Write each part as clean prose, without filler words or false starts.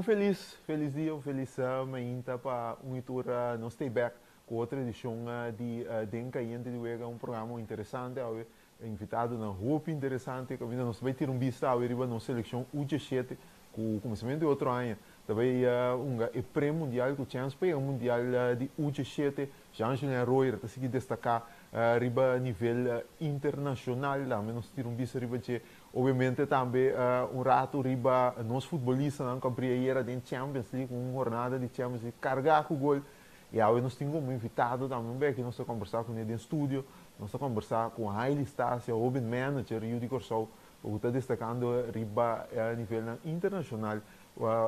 Un felis, felis dia, un felis mainta pa un y tur. Nos ta back cu otro edicion di Den Cayente di Wega, un programa interesante awe, invitadonan hopi interesante. Caminda nos bay tira un bista awe riba nos seleccion U17, cu cuminsamento di otro aña ta bay hunga e pre-mundial cu chance pa yega mundial di U17. Jean-Julien Rojer ta sigui destaca riba nivel internacional, tambe nos tira un bista riba dje. Obviamente tambe un rato riba nos futbolistanan cu a bria ayera den Champions League, un jornada di Champions League carga cu gol. Y awe nos tin como invitado tambe un beki nos ta combersa cune den studio. Nos ta combersa cu Haile Stasia, hoben manager yu di Corsou, cu ta destacando riba nivelnan internacional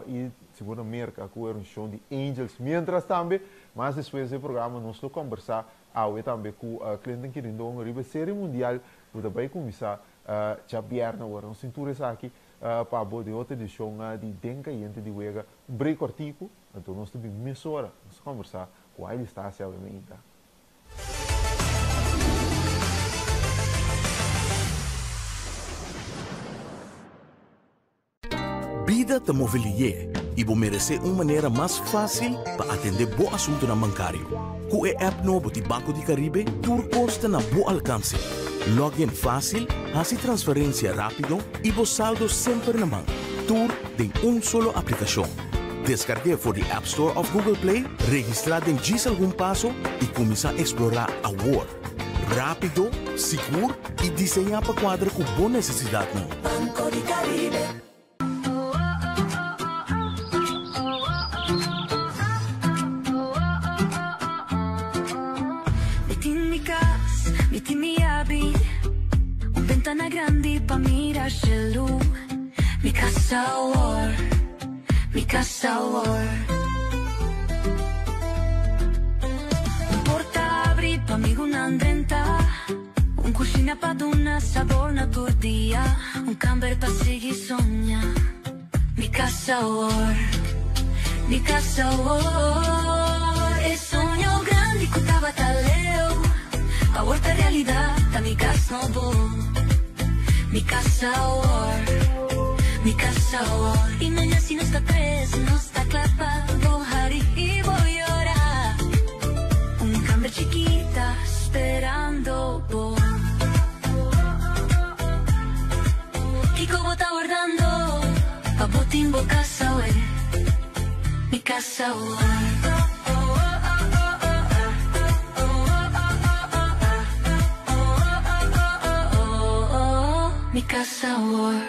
y sigur na Merca cu e organisacion di Angels. Mientras tambe, mas despues di e programa nos lo combersa awe tambe cu Clinton Quirindongo riba e Serie Mundial cu ta bay cuminsa djabièrnè awor. Nos tin tur esaki pa bo den otro edicion di Den Cayente di Wega. Un break cortico, anto nos ta bin mesora, nos ta combersa cu Haile Stasia awe mainta. Bida ta move lié i bo meresé un manera mas fásil pa atendé bo asuntunan bankario. Ku e app nobo di Banco di Caribe tur kos ta na bo alkanse. Log in fásil, hasi transferensia rápido i bo saldo semper na man. Tur den un solo aplikashon. Deskarg'é for di App Store òf Google Play, registrá den djis algun paso i kuminsá eksplorá awor. Rápido, sigur i diseñá pa kuadra ku bo nesesidatnan. Banco di Caribe. Mi tin mi cas, mi tin mi yabi, un bentana grandi pa mira shelu. Mi cas awor, mi cas awor. Un porta abri pa amigunan drenta, un cushina pa duna sabor na tur dia, un camber pa sigui soña. Mi cas awor, mi cas awor. E soño grandi cu tabata leu, awor ta realidad, ta mi cas nobo. Mi cas awor, mi cas awor. Y maña si nos ta tres, nos ta cla pa bo hari y bo yora. Un camber chikita sperando bo. Kiko bo ta wardando pa bo tin bo cas awe? Mi cas awor. Mi cas awor.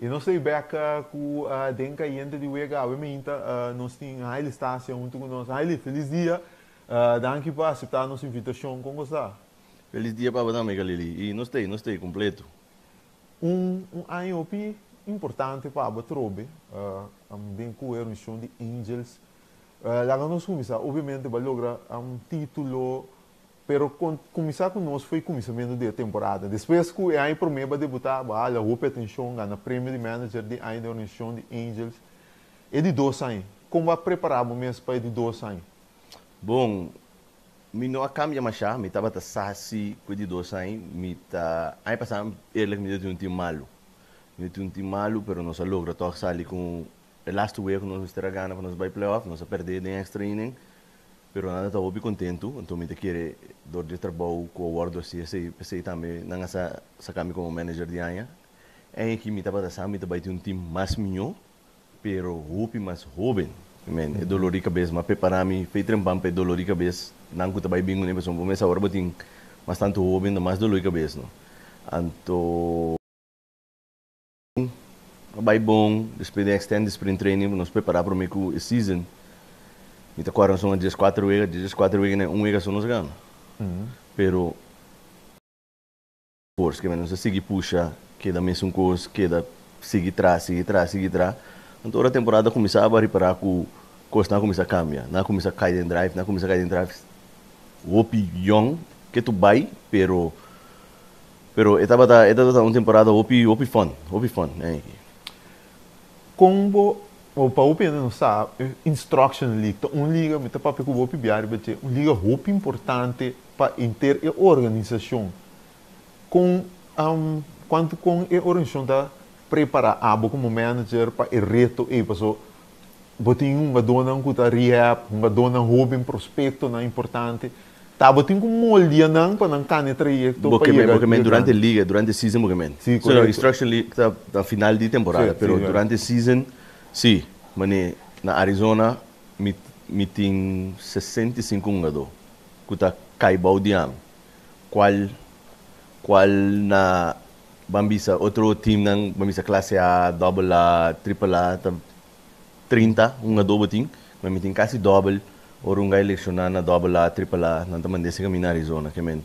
Y nos ta bek cu Den Cayente di Wega awe mainta nos tin Haile Stasia hunto cu nos. Haile, feliz dia. Danki pa acepta nos invitacion. Con bo sta? Feliz dia pa bo tambe, Galili. Y nos ta nos ta completo. Un un aña hopi importante pa bo atrobe den cu e reunion di Angels. Laga nos cuminsa. Obviamente bo a logra un titulo. Pero kuminsá ku nos for di kuminsamentu di temporada. Despues ku e aña promé b'a debutá, b'a hala hopi atenshon, gana premio di manager di aña di organisashon di Angels. E di dos aña, kon b'a prepará bo mes pa e di dos aña? Bon, mi no a kambia mashá, mi tabata sa si ku e di dos aña mi ta, aña pasá eerlijk mi tin un team malu. Mi tin un team malu, pero nos a logra tòg sali ku e laatste wega ku nos mester a gana pa nos bai playoff, nos a pèrdè den extra inning. Pero nan ta hopi kontentu, anto mi ta kere dor di e trabou ku a wòrdu hasi esei, p'esei tambe nan a sa saka mi komo manager di aña. En aki mi tabata sa mi ta bai tin un tim mas mihó, pero hopi mas hóben. I men, e dolor di kabes m'a prepará mi fei trempan pa e dolor di kabes nan ku ta bai bin kuné, pasobra bo mester ora bo tin mas tantu hóben ta mas dolor di kabes no. Anto. A bai bon, despues di extended spring training nos prepara prome ku e season. Mi ta kòrda nos a hunga 14 wega, di 14 wega un wega so nos gana. Pero forsa ke nos a sigui pusha, keda mesun kos, keda sigui tra, sigui tra, sigui tra. Anto ora temporada kuminsá aba ripará ku kosnan a kuminsá kambia. Nan a kuminsá kai den drive, nan a kuminsá kai den drive hopi yòn ke tu bai, pero Pero e tabata e tabata un temporada hopi hopi fun, hopi fun eigenlijk. Kon bo, bo pa hopi hende no sa, e Instruction League ta un liga, mi ta papia ku bo hopi biaha riba dje, un liga hopi importante pa henter e organisashon. Kon kuantu kon e organisashon ta prepara abo komo manager pa e reto ei? Paso bo tin hungadónan ku ta rehab, hungadónan hóben, prospektonan importante. Ta bo tin ku moldia nan pa nan kana e trayekto pa yega. Bo ke men durante liga, durante season bo ke men. Si, korekto. Instruction League ta na final di temporada, pero durante season, si, mane na Arizona mi mi tin 65 hungadó ku ta kai bou di ami, kual kual na ban bisa otro teamnan, ban bisa klase A, dòbel A, tripel A ta 30 hungadó bo tin, ma mi tin kasi dòbel ora un gai lekshoná na dòbel A, tripel A, nan ta mand'é si kaminda Arizona. Ke men,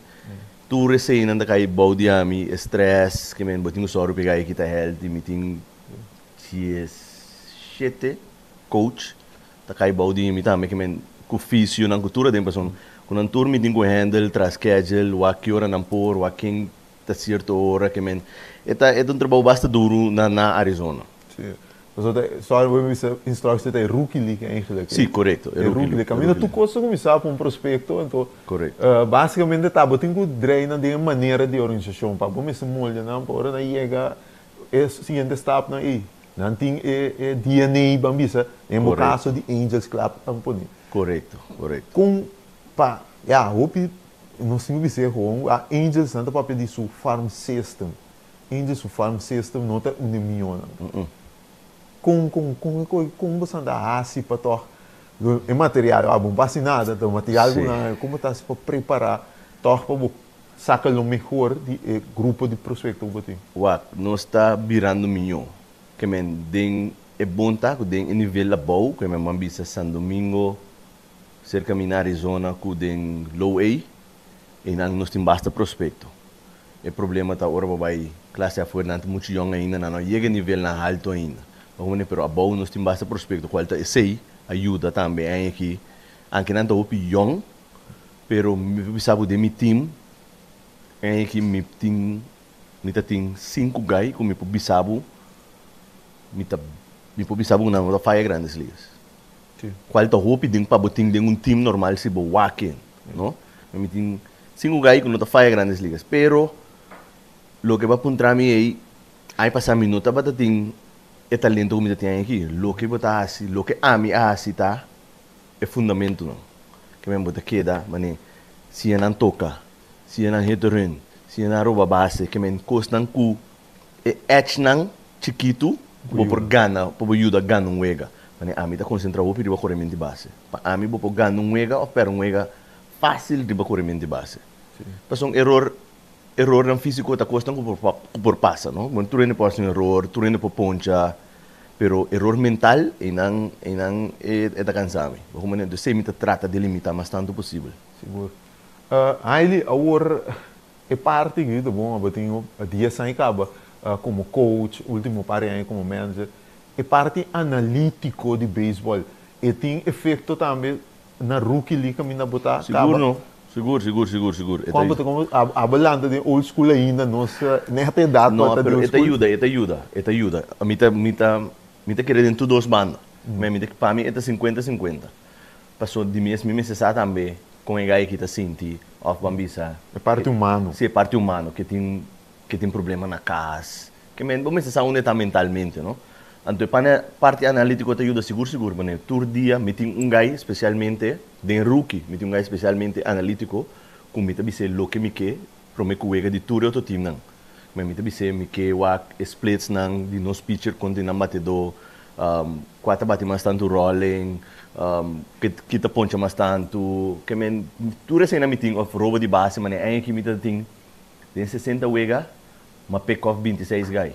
tur eseinan ta kai bou di ami, e strès, ke men, bo tin ku sòru pa e gai kita healthy, mi tin 17 coach ta kai bou di mi tambe, ke men, ku fisionan, ku tur aden, pasobra ku nan tur mi tin ku handle, traha schedule, wak ki ora nan por, wak ken ta sierto ora, ke men, e ta e ta un trabou basta duru na na Arizona. Sí. Pasobra ta, sorry, bo bisa instructie ta e rookie league eigenlijk. Sí, korekto, e rookie league. Kaminda tur kos ta kuminsá ku un prospekto, anto Korekto. Básikamente ta bo tin ku drei nan den e manera di organisashon pa bo mester moldia nan pa ora nan yega e siguiente stapnan ei. Nan tin e e DNA ban bisa, den bo kaso di Angels Club a pone. Korekto, korekto. Kon pa, ya, hopi nos tin ku bis'é gewoon a Angels nan ta papia di su farm system. Angels su farm system no ta un di mionan. Kon, kon, kon, kon, kon bo ta hasi pa tòg e material, ah, bo no hasi nada, ta material ku nan, kon bo ta hasi pa prepará tòg pa bo saka lo mehor di e grupo di prospekto ku bo tin? Wak, nos ta birando mihó. Ke men den e bon ta ku den e nivel abou, ke men ban bisa San Domingo, serka mi na Arizona ku den Low A, einan nos tin basta prospekto. E problema ta ora bo bai klase afuer nan ta muchu yong ainda, nan no yega e nivelnan haltu ainda. Bo comprende? Pero abou nos tin basta prospecto cual ta esey a yuda tambe aña aki. Anke nan ta hopi yong, pero mi por bisa bo den mi team aña aki mi tin mi ta tin sinku guy cu mi por bisa bo mi ta mi por bisa bo cu nan no ta faya Grandes Ligas. Cual ta hopi den pa bo tin den un team normal si bo wak en, no? Mi tin Sinku gai ku no ta faya Grandes Ligas, pero loke bo a puntra mi ei, aña pasá mi no tabata tin e talento ku mi ta tin aña aki. Loke bo ta hasi, loke ami a hasi ta e fundamentunan. Ke men bo ta keda manera siña nan toka, siña nan hit run, siña nan roba base, ke men kosnan ku e edgenan chikitu ku bo por gana, pa bo yuda gana un wega. Manera ami ta konsentrá hopi riba korementu di base. Pa ami bo por gana un wega òf pèrdè un wega Fácil riba coremento di base. Pasobra un eror, erornan físico ta cosnan cu por cu por pasa, no? Bueno, tur hende por haci un eror, tur hende por poncha, pero eror mental, eynan, eynan e e ta cansa mi. Bo comprende? Entonces esey mi ta trata di limita mas tanto posibel. Sigur. Hailey, awor e parti aki ta bon, abo tin dies aña caba como coach, ultimo par di aña como manager. E parti analítico di baseball, e tin efecto tambe Na Rookie League kaminda bo ta Sigur kaba. no. Sigur, sigur, sigur, sigur. Kon bo ta kon abo lanta den old school ainda nos net e edat No, pero e ta yuda, e ta yuda, e ta yuda. Mi ta mi ta mi ta kere den tur dos banda. Mi ta pa mi e ta sinkuenta sinkuenta. Paso di mes mi mester sa tambe kon e gai aki ta sinti òf ban bisa. E parti humano. Si e parti humano ke tin ke tin problema na kas. Ke men bo mester sa unda e ta mentalmente no. Anto e pane parti analítiko ta yuda sigur sigur manera tur dia mi tin un gai spesialmente den rookie mi tin un gai spesialmente analítiko ku mi ta bis'é loke mi ke promé ku wega di tur e otro teamnan. Men mi ta bis'é mi ke wak e splitsnan di nos pitcher kontra di nan batedó, kua ta bati mas tantu rolling, ki ta poncha mas tantu. Ke men tur eseinan mi tin òf robo di base manera aña aki mi ta tin den 60 wega m'a pick off 26 gai.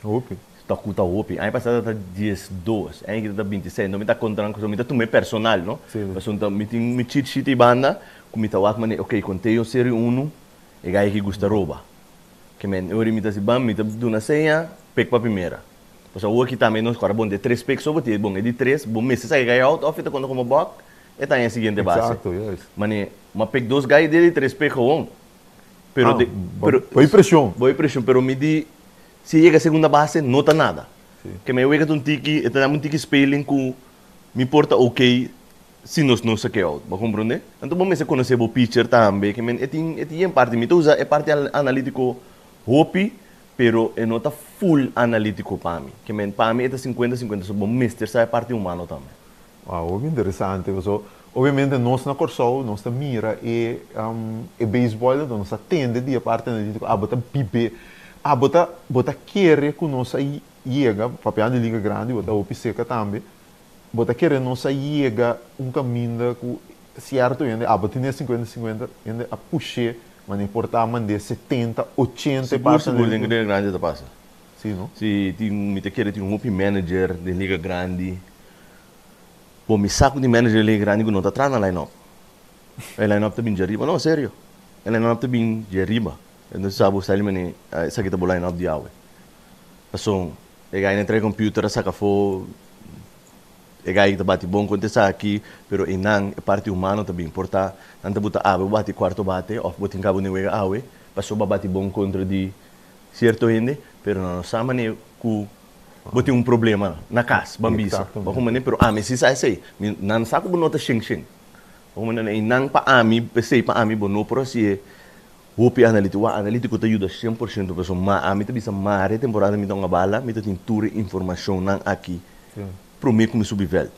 Hopi. Ta ku ta hopi. Aña pasá ta 12, aña aki ta 26. Enton mi ta kontra nan ku mi ta tuma e personal, no? Sí. Pasobra mi tin mi cheat sheet ei banda ku mi ta wak manera, ok, konteo seri unu, e gai aki gusta roba. Ke men, e ora mi ta hasi ban, mi ta duna seña, pek pa primera. Pasobra awor aki tambe nos kòrda bon, di e tres pek so bo tin, bon, e di tres, bo mester saka e gai out òf e ta konta komo bòk, e ta haña e siguiente base. Eksakto, juist. Mane, m'a pek dos gai di e di tres pek gewoon. Pero Ah, de, pero. Bo preshon. Bo preshon, pero mi di, si e yega segunda base, no ta nada. Sí. Ke men e wega ta un tiki, e ta dami un tiki speling ku mi por ta ok si nos no sak'é out. Bo a komprondé? Anto bo mester konosé bo pitcher tambe, ke men e tin e tin yen parti. Mi ta usa e parti analítiko hopi, pero e no ta full analítiko pa mi. Ke men pa mi e ta sinkuenta sinkuenta, so bo mester sa e parti humano tambe. Wow, hopi interesante. Paso obviamente nos na Kòrsou nos ta mira e e beisbòl, anto nos ta tende di e parti analítiko. Abo ta bib'é, abo ta bo ta kere ku nos a yega, papiando di liga grandi, bo ta hopi seka tambe, bo ta kere nos a yega un kaminda ku sierto hende, abo tene sinkuenta sinkuenta, hende a push'é manera por ta mand'é 70, 80 e Sigur, parti sigur den analítiko. liga grandi ta pasa. Sí, no? Sí, tin, mi ta kere tin hopi manager den liga grandi. Bo mi sa ku tin manager den liga grandi ku no ta traha na line up. E line up ta bin djariba. No, serio. E line up ta bin djariba. Entonces sa bo sali mane esaki ta bo line up di awe. Pasobra e gai na trae computer a saka afó e gai ta bati bon kontra esaki, pero einan e parti humano ta bin. Por ta nan ta buta awe bo bati kuarto bate òf bo tin kaba un wega awe pasobra bo a bati bon kontra di sierto hende, pero nan no sa manera ku bo tin un problema na kas, ban bisa. Bo komprende? Pero ami si sa esei. Mi, nan sa ku bo no ta shen shen. Bo komprende? I nan pa ami, p'esei pa ami bo no por hasié hopi analítiko. Wak, analítiko ta yuda 100% pasobra ma ami ta bisa mare temporada mi ta hunga bala, mi ta tin tur e informashonnan aki promé ku mi subi vèlt.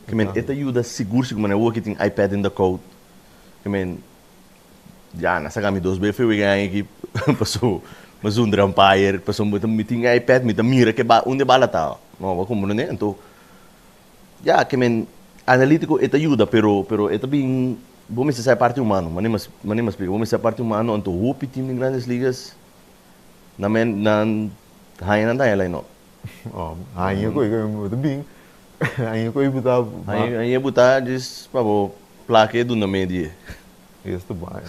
Ke men e ta yuda sigur sigur. Manera awor ki tin iPad den dugout, ke men Ya, nan saka mi dos be fe wega aña aki paso mi a zundra umpire, paso mi ta mi tin iPad mi ta mira ke ba unda e bala ta. No, bo a komprende? Anto, ya, ke men analítiko e ta yuda, pero pero e ta bin bo mester sa e parti humano, mane mi mane mi a splika, bo mester sa e parti humano, anto hopi team den Grandes Ligas nan men nan haña nan ta haña line up. Oh, haña ku e ta bin, haña ku e bo ta. Haña bo ta djis pa bo plaka e duna media. Esto ba,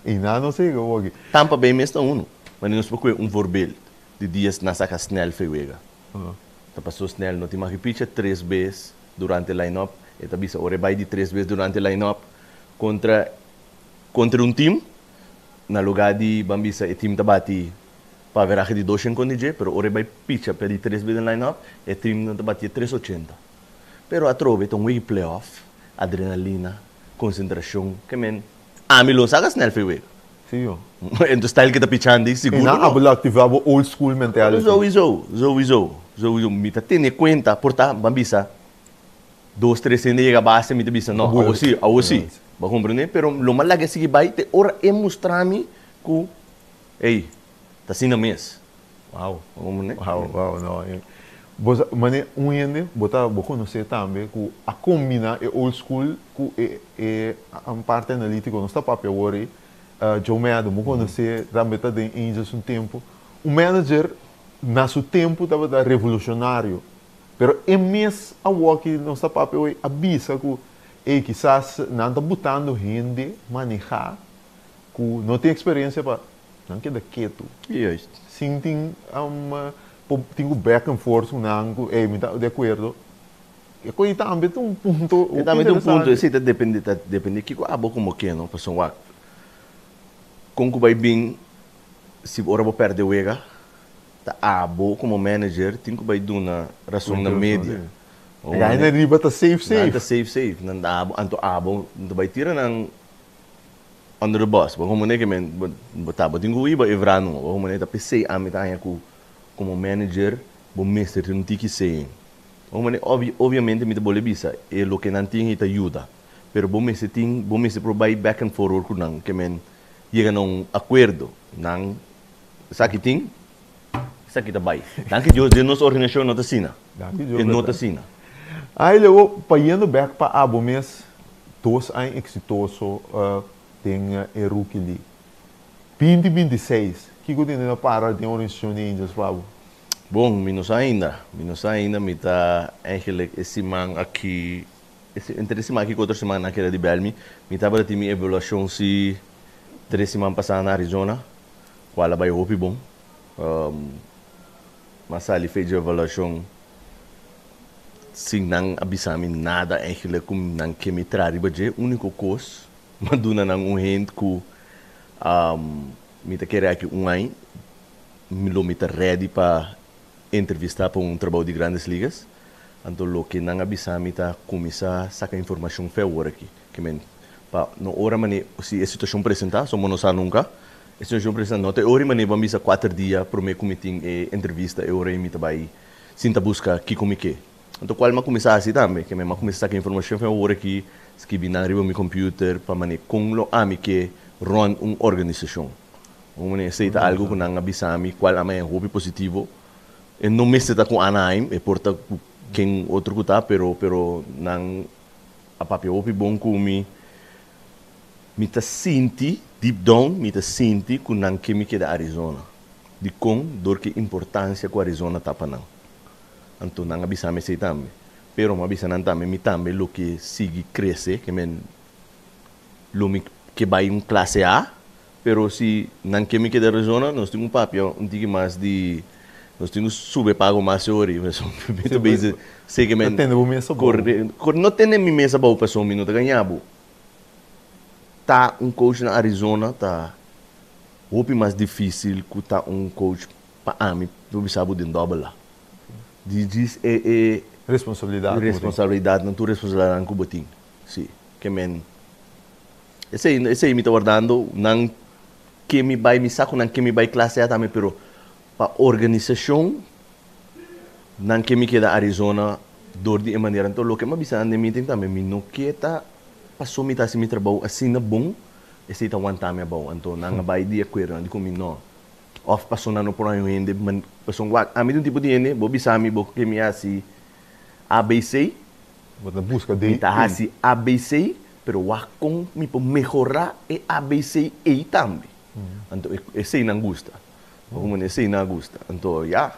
y nan no sigue hoki. Tampa Bay mes ta uno. Mane nos por coge un voorbeeld di dias nan saca Snell fe wega. Ta paso Snell no tin mag di picha tres bes durante line up. E ta bisa ora e bay di tres bes durante line up contra contra un team na lugar di ban bisa e team ta bati pa averahe di 200 con di dje pero ora e bay picha pa di tres bes den line up e team nan ta bati e 380. Pero atrobe ta un wega di playoff, adrenalina. Konsentrashon ke men ami lo saka snel fe wega. Sí yo. En tu style ke ta pichandi sigur E nan no. abo lo aktivá bo old school mentality. Sowieso, sowieso, sowieso. Mi ta tene kuenta por ta ban bisa dos tres hende yega base mi ta bisa no awo si, awo si. Bo a komprende? Pero lo mas laga e sigui bai te ora e mustra mi ku ey ta asina mes. Wow. Bo komprende? Wow, wow, no. Bo sa, mane un hende bo ta, bo konosé tambe ku a kombiná e old school ku e e parti analítiko. Nos ta papia awor ei, Joe Maddon, bo konosé tambe ta den Angels un tempu. Un manager na su tempu tabata revolushonario, pero e mes awoki nos ta papia awor a bisa ku ei kisas nan ta butando hende manehá ku no tin eksperensia pa nan keda ketu. Juist. Sin tin por tin ku back and forth ku nan ku ey mi ta di akuerdo. E kos tambe ta un punto E tambe ta un punto, esei ta depende, ta depende kiko abo komo ke, no? Pasobra wak, kon ku bai bin si ora bo pèrdè wega, ta abo komo manager tin ku bai duna rason na media. Nan na riba ta safe safe. Nan ta safe safe. Nan ta abo, anto abo ta bai tira nan under the bus. Bo komo ke men, bo ta bo tin ku iba e vrano. Bo komo ta p'esei ami ta haña ku komo manager bo mester tin un tiki saying. Bo komo obviamente mi ta bole bisa e loke nan tin ta yuda. Pero bo mester tin, bo mester por bai back and forward ku nan ke men yega na un akuerdo. Nan esaki tin, esaki ta bai. Danki Dios den nos organisashon no ta asina. Danki Dios. E no ta asina. Ai luego pa yendo bek pa abo mes 2 aña eksitoso den e Rookie League. 2026, kiko tin na para den organisashon di Angels pa abo? Bon, mi no sa ainda. Mi no sa ainda, mi ta eigenlijk e siman aki, entre e siman aki ku otro siman nan keda di bel mi. Mi tabata tin mi evaluashon si 3 siman pasá na Arizona, kual a bai hopi bon. M'a sali for di evaluashon sin nan a bisa mi nada eigenlijk ku nan ke mi traha riba dje. Úniko kos, m'a duna nan un hint ku mi ta kere aki un aña, lo mi ta ready pa entrevistá pa un trabou di Grandes Ligas. Anto loke nan a bisa mi ta kuminsá saka informashon for di awor aki. Ke men pa no ora mane si e situashon presentá, so no sa nunka. E situashon presentá, no te ora mane ban bisa 4 dia promé ku mi tin e entrevista e ora mi ta bai sinta buska kiko mi ke. Anto kual m'a kuminsá hasi tambe, ke men m'a kuminsá saka informashon for di awor aki, skibi nan riba mi computer pa mane kon lo ami ke run un organisashon. Un esei ta algu ku nan a bisa mi kual ami e hopi positivo. E no mester ta ku Anaheim, e por ta ku ken otro ku ta, pero nan a papia hopi bon ku mi. Mi ta sinti, deep down, mi ta sinti ku nan ke mi keda Arizona. Di kon, dor ku importansia ku Arizona ta pa nan. Anto nan a bisa mi esei tambe. Pero m'a bisa nan tambe, mi tambe lo ke sigui krese, ke men lo mi ke bai un klase A, pero si nan ke mi keda Arizona, nos tin un papia un tiki mas di, nos tin ku sube pago mas ori. Mi ta bezig, sei ke men Tene bo mesa abou. No tene mi mesa abou pasobra mi no ta gaña bo. Ta un coach na Arizona ta hopi mas difísil ku ta un coach pa ami, bo bisa bo den double A. Di dis e Responsabilidat. Responsabilidat, nan tur responsabilidat ku bo tin. Si, ke men esei mi ta wardando nan ke mi bai, mi sa ku nan ke mi bai klase A tambe, pero pa organisashon nan ke mi keda Arizona dor di e manera. Anto loke m'a bisa nan den meeting tambe, mi no ke ta paso mi ta hasi mi trabou asina bon, esei ta wanta mi abou. Anto nan a bai di akuerdo, nan di ku mi no. Òf paso nan no por haña un hende, paso wak, ami ta un tipo di hende, bo bisa mi bo ke mi hasi ABC, Bo ta buska mi ta hasi ABC, pero wak kon mi por mehorá e ABC ei tambe. Anto esei nan gusta. Komo esei nan gusta. Anto ya.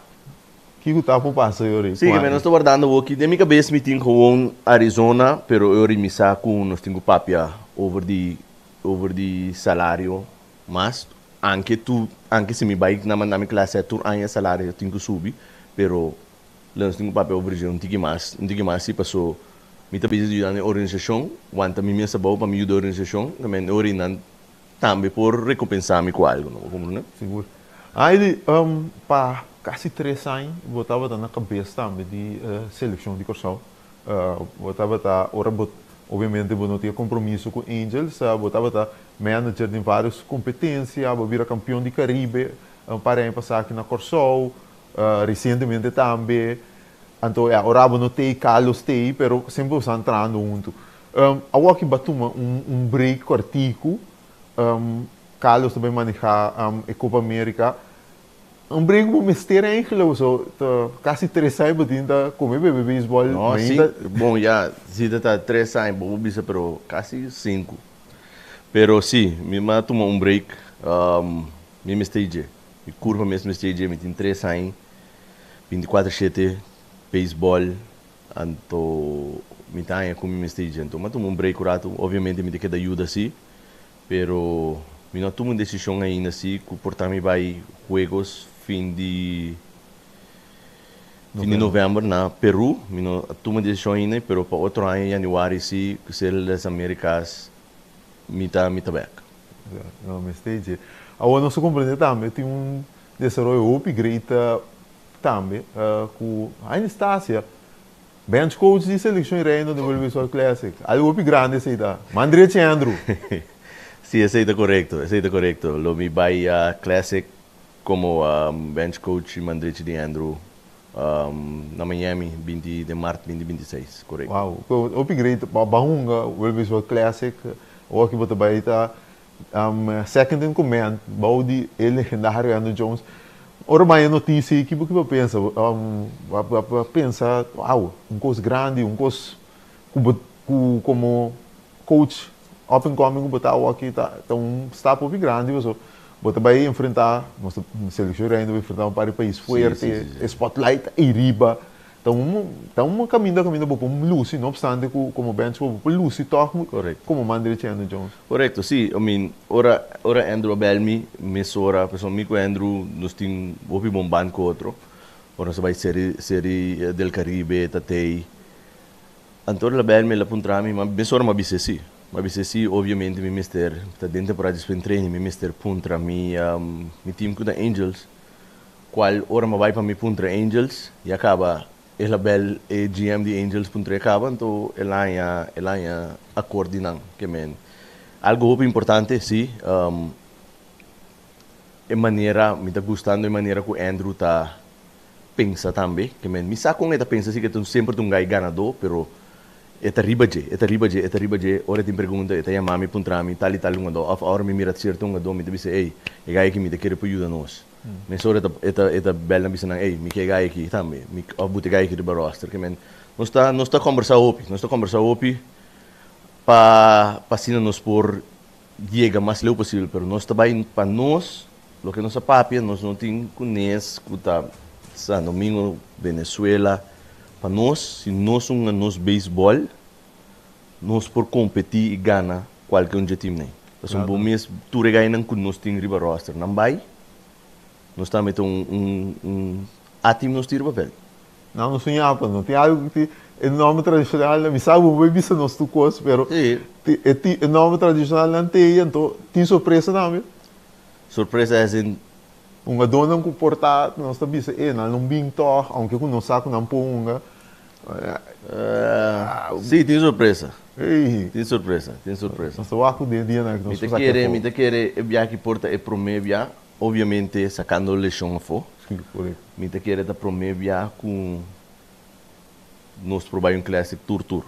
Kiko ta por pasa yori? Si, ke mi no ta wardando aki. Den mi kabes mi tin gewoon Arizona, pero yori mi sa ku nos tin ku papia over di salario mas. Anke tu, anke si mi bai na manda mi klase tur aña salario tin ku subi, pero nos tin ku papia over di un tiki mas si paso mi ta bezig yuda na organisashon, wanta mi mes abou pa mi yuda organisashon, ke men ori nan tambe por rekompensá mi ku algu, no? Bo Sigur. Ai, pa kasi 3 aña, bo tabata na kabes tambe di selekshon di Kòrsou. Bo tabata, ora bo, obviamente bo no tin kompromiso ku Angels, bo tabata manager di vários kompetensia, bo bira kampeon di Karibe, un par di aña pasá aki na Kòrsou, resientemente tambe. Anto, ja, ora bo no tei, Carlos tei, pero semper bo entrando huntu. Awor aki b'a tuma un break kòrtiku, Carlos tambe manehá e Copa America. Un break bo mester eigenlijk, so, ta kasi 3 aña bo tin ta kome bebe beisbòl. No, si, bon, ya, si ta 3 aña, bo bisa, pero kasi 5. Pero si, mi a tuma un break, mi mester dje. Mi kurpa mes mester dje, mi tin 3 aña, 24/7, beisbòl, anto mi ta haña ku mi mester dje. Anto, m'a tuma un break un ratu, obviamente mi ta keda yuda si, pero mi no a tuma un desishon ainda si, ku por ta mi bai juegos fin di. Fin di november na Peru, mi no a tuma decision ainda, pero pa otro aña januari si, cu Serie de las Americas, mi ta back. No, mester dje. Awor nos comprende tambe, tin un desaroyo hopi great tambe, cu Anastasia, bench coach di seleccion Reino di World Baseball Classic. Algo hopi grande esey ta. Mandrechi Andrew. Si, esey ta corecto, esey ta corecto. Lo mi bay Classic como bench coach y mandrechi di Andrew na Miami, 20 di maart 2026, corecto. Wow, hopi great. Ba hunga World Baseball Classic, o aki bo ta bay ta second in command, bou di e legendario Andruw Jones. Ora bay noticia, kico bo pensa? Pensa, wow, un cos grandi, un cos como coach up and coming bo ta aki ta un stap hopi grandi, bo ta bay enfrenta, nos seleccion ainda bay enfrenta un par di pais fuerte, spotlight ariba. Anto, ta un caminda bo por luci, no obstante cu como bench bo por luci toch como mandrechi Andruw Jones. Corecto, si. I mean, ora Andrew a bel mi, mesora, pasobra mi cu Andrew nos tin hopi bon band cu otro. Ora nos bay Serie del Caribe, tatei. Anto el a bel mi, el a puntra mi, ma mesora m'a bisa si. M'a bisa si, obviamente mi mester, ta den temporada di spring training, mi mester puntra mi team cu ta Angels. Cual ora m'a bay pa mi puntra Angels, ya caba el a bel e GM di Angels puntra e caba, anto el a akkoord di nan, ke men. Algo hopi importante, si. E manera, mi ta gustando e manera cu Andrew ta pensa tambe, ke men, mi sa con e ta pensa, si cu e semper un guy ganador, pero e ta riba dje, e ta riba dje, e ta riba dje, ora tin pregunta, e ta yama mi, puntra mi, tal y tal hungador, of ora mi mira cierto hungador, mi ta bisa, "Ey, e guy aki mi ta kere por yuda nos." Mesora e ta bel na bisa nan, "Ey, mi ke e guy aki tambe, mi of buta e guy aki riba roster," ke men, nos ta conversa hopi, nos ta conversa hopi, pa asina nos por yega mas leu posibel, pero nos ta bay pa nos, loke nos a papia, nos no tin cunes, cu ta San Domingo, Venezuela, pa nos, si nos hunga nos baseball, nos por competi y gana cualke un team nei. Pasobra un bon mes, tur e guynan cu nos tin riba roster, nan bay, nos tambe ta un A team nos tin riba veld. No, no soñaba, no tin algo cu e nomber tradicional, mi sabi bo bisa nos tur cos, pero e nomber tradicional nan tin, anto tin sorpresa tambe. Sorpresa as in? Un adorno cu por ta, nos ta bisa, nan no bin toch, aunke cu nos sa cu nan por hunga. Si, tin sorpresa. Tin sorpresa, tin sorpresa. Nos ta wak den dia nan nos. Mi ta kere e biaha por ta e prome bia, obviamente sacando lesion afo. Si, correcto. Mi ta kere ta prome bia cu nos por bay un Classic tour tour.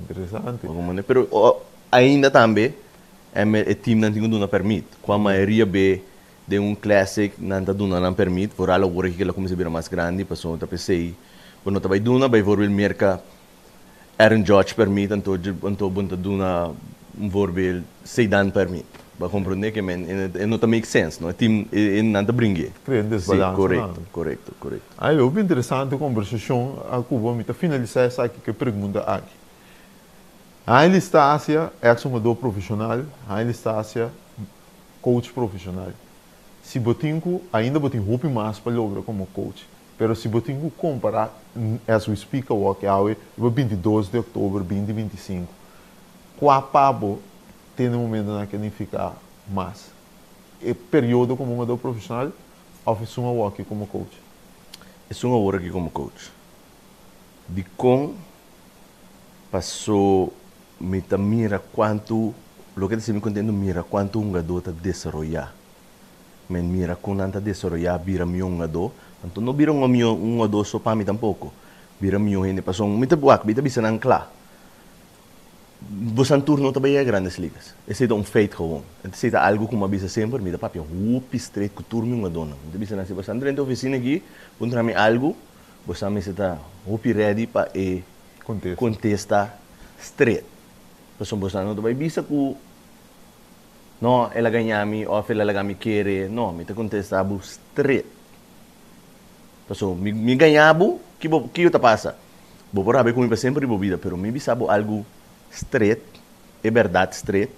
Interesante. Pero oh, ainda tambe e team nan tin cu duna permit. Cu a mayoria be den un Classic nan ta duna nan permit, vooral awor cu el a cuminsa bira mas grandi, pasobra ta pesey. Bo ta bay duna, bijvoorbeeld Merca Aaron Judge permit, anto bo ta duna un voorbeeld Ceddanne permit. Bo comprende ke men, e no ta make sense, no? E team e nan ta bringe. Crea desbalance. Si, corecto. Ay, hopi interesante conversacion a Cuba. Mi ta finalisa esaki cu e pregunta aki. Haile Stasia, ex-hungador profesional, Haile Stasia, coach profesional. Si bo tin cu, ainda bo tin hopi mas pa logra como coach, pero si bo tin cu compara, as we speak awor, cu awe, 22 di october 2025, cua pa bo tin un momento na cu significa mas? E periodo como hungador profesional of esun awor aki como coach? Esun awor aki como coach. Di con paso mi ta mira cuanto, loke ta mi contento, mira cuanto hungador ta desaroya. Men mira con nan ta desaroya, bira mi hungador. Anto no bira un hungador so pa mi tampoco. Bira mi hende paso mi ta wak, mi ta bisa nan cla. Bo tur no ta bay Grandes Ligas. Esey ta un feit gewoon. Esey ta algo cu mi a bisa semper, mi ta papia hopi straight cu tur mi hungadornan. Mi ta bisa nan, si bo drenta e oficina aki, puntra mi algo, bo mester ta hopi ready pa e contesta, contesta straight. Pasobra bo no ta bay bisa cu no, el a gaña mi, of el a laga mi kere. No, mi ta contesta bo straight. Pasobra mi gaña bo, kico ta pasa? Bo por rabia cu mi pa semper di bo bida, pero mi bisa bo algo straight, e berdad straight.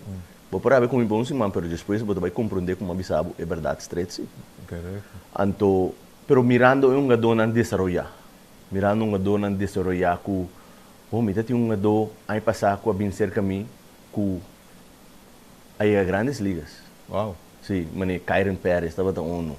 Bo por rabia cu mi pa un siman, pero despues bo ta bay comprende cu mi a bisa bo e berdad straight, si. Correcto. Anto, Pero mirando e hungadónan desaroyá, mirando hungadónan desaroyá ku, oh, mi ta tin un hungadó aña pasá ku a bin serka mi ku a yega Grandes Ligas. Wow. Sí, manera Kyren Perez tabata unu.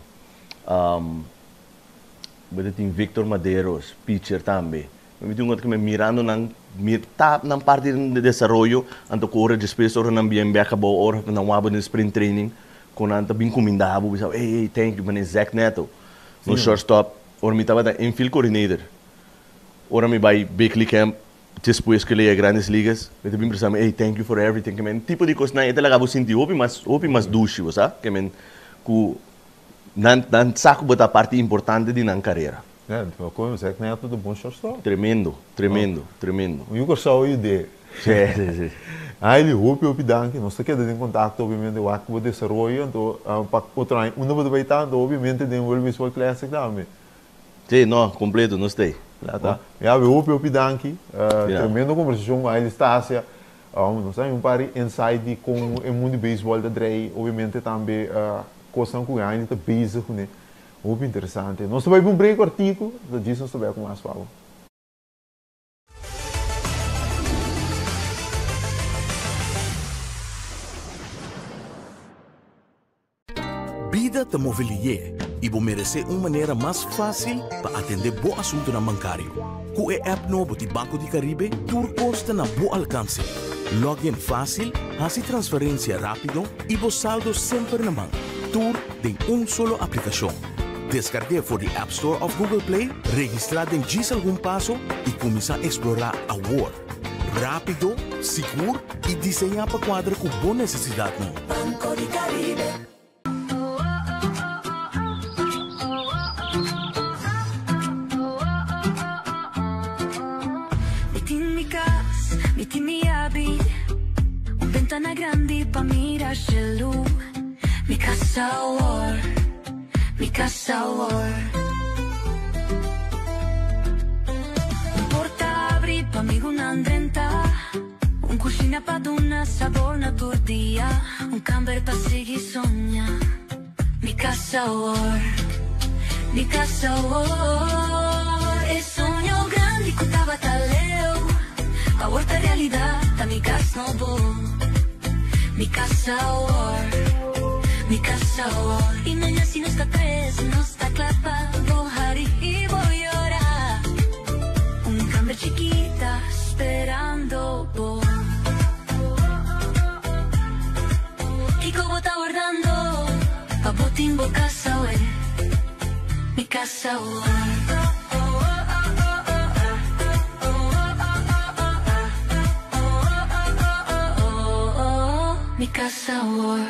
Bo ta tin Victor Maderos, pitcher tambe. Mi tin un otro ku mi mirando nan, mi ta nan parti den desaroyo, anto ku ora despues ora nan bien bek abou, ora nan wak bo den spring training, ku nan ta bin kuminda bo, bisa ey ey thank you, manera Zach Neto, nos shortstop, ora mi tabata infield coordinator, ora mi bai big league camp, despues ku el a yega Grandes Ligas, mi ta bin bisa mi ey thank you for everything, ke men tipo di kosnan e ta laga bo sinti hopi mas hopi mas dushi, bo sa, ke men ku nan nan sa ku bo ta parti importante di nan karera. Ja, con Zach Neto ta bon shortstop. Tremendo, tremendo, tremendo. Un yu Kòrsou yu de. Sí, sí, sí. Haile, hopi hopi danki. Nos ta keda den kontakto obviamente wak ku bo desaroyo, anto pa otro aña unda bo ta bai ta, anto obviamente den World Baseball Classic tambe. Sí, no, kompleto, nos ta ei. La ta. Ya, hopi hopi danki. Tremendo kombersashon ku Haile Stasia. Nos a haña un par di insight di kon e mundu di beisbòl ta drei, obviamente tambe kosnan ku Haile ta bezig kuné. Hopi interesante. Nos ta bai pa un break kòrtiku, ta djis nos ta bai ku mas pa bo. Bida ta move lié i bo meresé un manera mas fásil pa atendé bo asuntunan bankario. Ku e app nobo di Banco di Caribe tur kos ta na bo alkanse. Login fásil, hasi transferensia rápido i bo saldo semper na man. Tur den un solo aplikashon. Deskarg'é for di App Store òf Google Play, registrá den djis algun paso i kuminsá eksplorá awor. Rápido, sigur i diseñá pa kuadra ku bo nesesidatnan. Banco di Caribe. Mi tin mi cas, mi tin mi yabi, un bentana grandi pa mira shelu. Mi cas awor, mi cas awor. Un porta abri pa amigunan drenta, un cushina pa duna sabor na tur dia, un camber pa sigui soña. Mi cas awor, mi cas awor. E soño grandi cu tabata leu, awor ta realidad, ta mi cas nobo. Mi cas awor, mi cas awor. Y maña si nos ta tres, nos ta cla pa bo hari y bo yora. Un camber chikita sperando bo. Kiko bo ta wardando pa bo tin bo cas awe? Mi cas awor. Mi cas awor.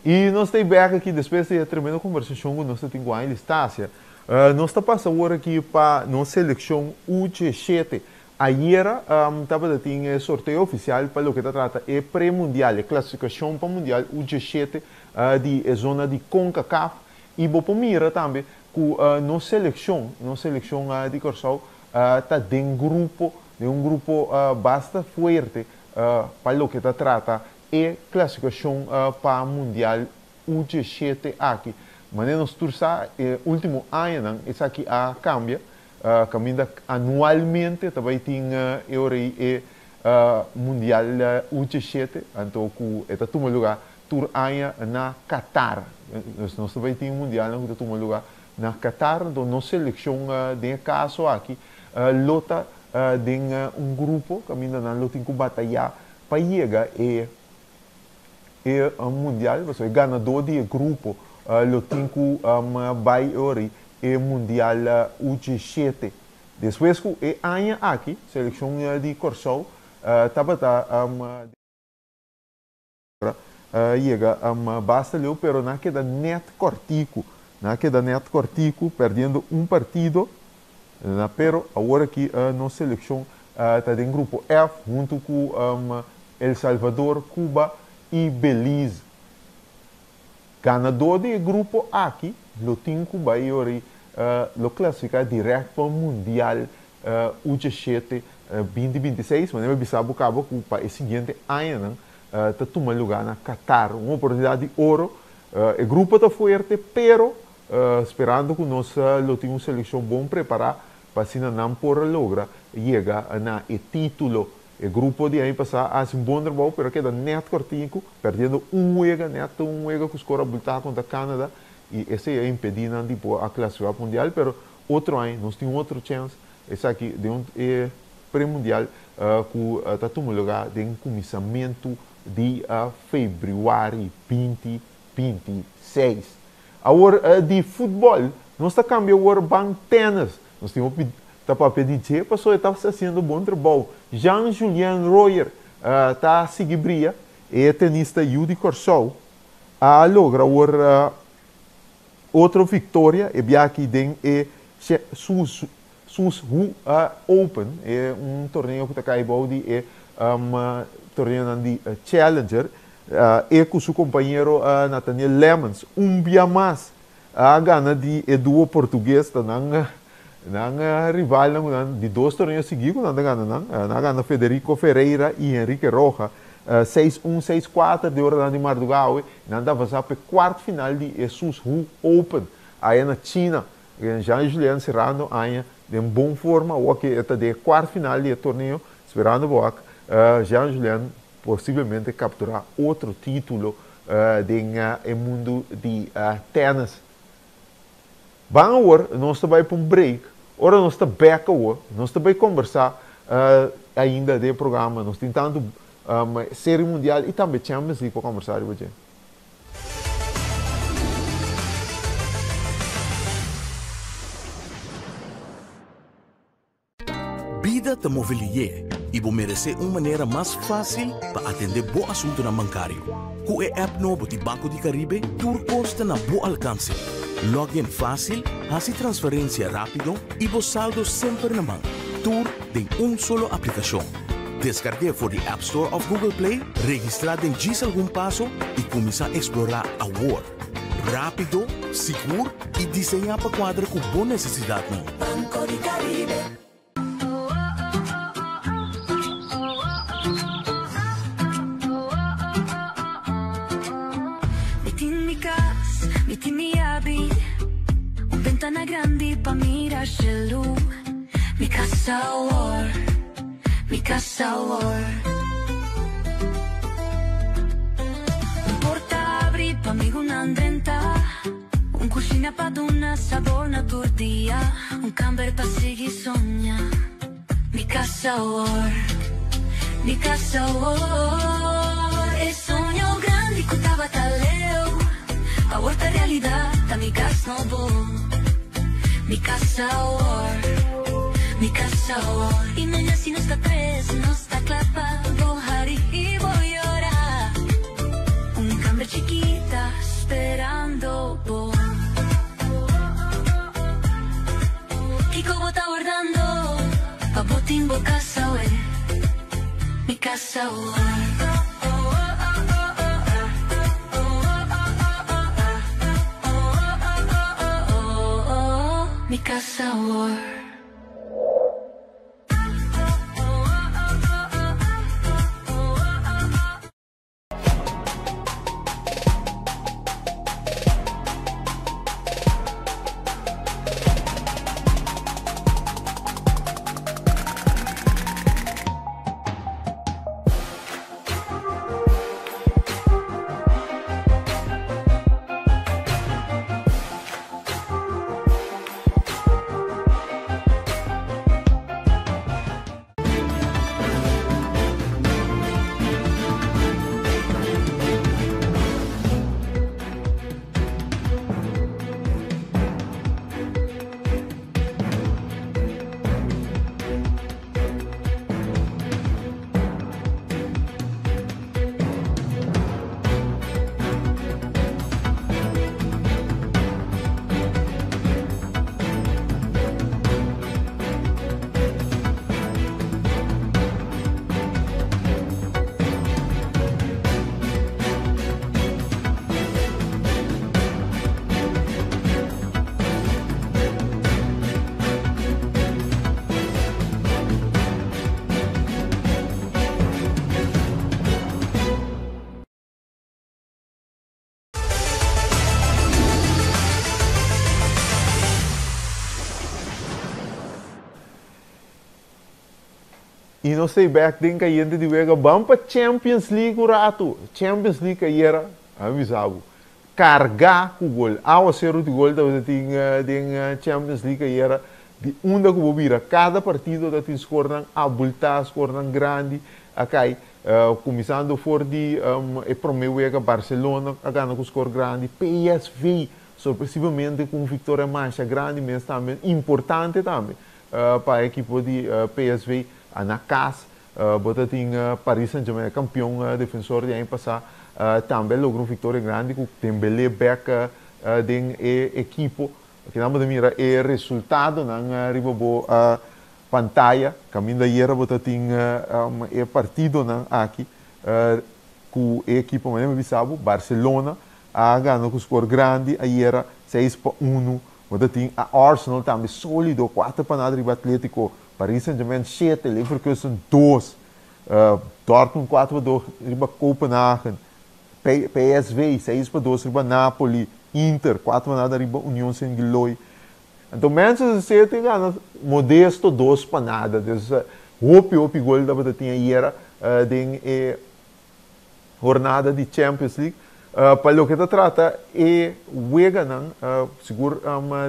Y nos ta bek aki despues di e tremendo conversacion cu nos ta tin cu Aily Stasia. Nos ta pasa awor aki pa nos seleccion U17. Ayera tabata tin e sorteo oficial pa loke ta trata e pre-mundial, e clasificacion pa mundial U17 di e zona di Concacaf. I bo por mira tambe ku nos selekshon, nos selekshon di Kòrsou ta den grupo, den un grupo basta fuerte pa loke ta trata e klasifikashon pa Mundial U17 aki. Manera nos tur sa e último añanan esaki a kambia, kaminda anualmente ta bai tin e ora ei e Mundial U17, anto ku e ta tuma lugá tur aña na Qatar. Nos ta bai tin mundialnan ku ta tuma lugá na Qatar, anto nos selekshon den e kaso aki lo ta den un grupo kaminda nan lo tin ku batayá pa yega e e mundial, pasobra e ganadó di e grupo lo tin ku bai e ora e mundial U17. Despues ku e aña aki selekshon di Kòrsou tabata yega basta leu pero nan a keda nèt kòrtiku, nan a keda nèt kòrtiku pèrdiendo un partido, pero awor aki nos selekshon ta den grupo F huntu ku El Salvador, Cuba i Belize. Ganadó di e grupo aki lo tin ku bai ora lo klasifiká dirèkt pa Mundial U17 2026, manera mi a bisa bo kaba ku pa e siguiente añanan ta tuma lugá na Qatar. Un oportunidat di oro. E grupo ta fuerte, pero sperando ku nos lo tin un selekshon bon prepará pa asina nan por a logra yega na e título. E grupo di aña pasá a hasi un bon trabou, pero a keda nèt kòrtinku, pèrdiendo un wega, nèt un wega ku skor abultá kontra Canada, i esei a impedí nan di por a klasifiká pa mundial, pero otro aña nos tin otro chèns, esaki den un e pre-mundial ku ta tuma lugá den kuminsamentu di febrüari 2026. Awor di futbòl nos ta kambia awor ban tènis. Nos tin hopi ta papia di dje pasobra e ta hasiendo bon trabou. Jean Julien Royer ta sigui bria. E tenista yu di Kòrsou a logra awor otro viktoria e bia aki den e Suzhou Open, e un torneo ku ta kai bou di e torneonan di Challenger. E ku su kompañero Nathaniel Lemmens un bia mas a gana di e duo portugues, ta nan nan rivalnan ku nan di dos torneo sigui ku nan ta gana nan. Nan a gana Federico Ferreira i Henrique Roja seis un, seis kuater di oranan di mardugá awe. Nan ta avansa pa e kuart final di e Suzhou Open aya na China. Jean Julien Serrano aña den bon forma awor ke e ta den e kuart final di e torneo, sperando bo ak Jean Julien posiblemente kapturá otro título den e mundu di tènis. Ban awor nos ta bai pa un break, ora nos ta bèk awor nos ta bai kombersá ainda den e programa, nos tin tantu Serie Mundial i tambe Champions League pa kombersá riba dje. Bida ta move lihé i bo meresé un manera mas fásil pa atendé bo asuntunan bankario. Ku e app nobo di Banco di Caribe tur kos ta na bo alkanse. Log in fásil, hasi transferensia rápido i bo saldo semper na man. Tur den un solo aplikashon. Deskarg'é for di App Store òf Google Play, registrá den djis algun paso i kuminsá eksplorá awor. Rápido, sigur i diseñá pa kuadra ku bo nesesidatnan. Banco di Caribe. Mi tin mi cas, mi tin mi yabi, un bentana grandi pa mira shelu. Mi cas awor, mi cas awor. Un porta abri pa amigunan drenta, un cushina pa duna sabor na tur dia, un camber pa sigui soña. Mi cas awor, mi cas awor. E soño grandi cu tabata leu, awor ta realidad, ta mi cas nobo. Mi cas awor, mi cas awor. Y maña si nos ta tres, nos ta cla pa bo hari y bo yora. Un camber chikita sperando bo. Kiko bo ta wardando pa bo tin bo cas awe? Mi cas awor. Mi kas awor. I nos ta bek den Kayente di Wega. Ban pa Champions League un ratu. Champions League ayera, a bisa bo, kargá ku gol. Awaseru di gol tabata tin den Champions League ayera. Di unda ku bo bira, kada partido ta tin skornan abultá, skornan grandi a kai. Kuminsando for di e promé wega, Barcelona a gana ku skor grandi. PSV sorpresivamente ku un viktoria masha grandi mes tambe, importante tambe pa e ekipo di PSV. Na kas bo ta tin Paris Saint-Germain, e kampion defensor di aña pasá, tambe a logra un viktoria grandi ku Dembélé bèk den e ekipo. Kinan bo ta mira e resultadonan riba bo pantaya. Kaminda ayera bo ta tin e partidonan aki ku e ekipo manera mi bisa bo, Barcelona a gana ku skor grandi ayera 6-1. Bo ta tin a Arsenal tambe solido 4-0 riba Atletico, Paris Saint-Germain 7, Leverkusen 2, Dortmund 4-2 riba Copenhagen, PSV 6-2 riba Napoli, Inter 4-0 riba Union Saint-Gilloise. Anto Manchester City gana modesto 2-0. Dus hopi hopi gol tabata tin ayera den e jornada di Champions League. Pa loke ta trata e weganan, sigur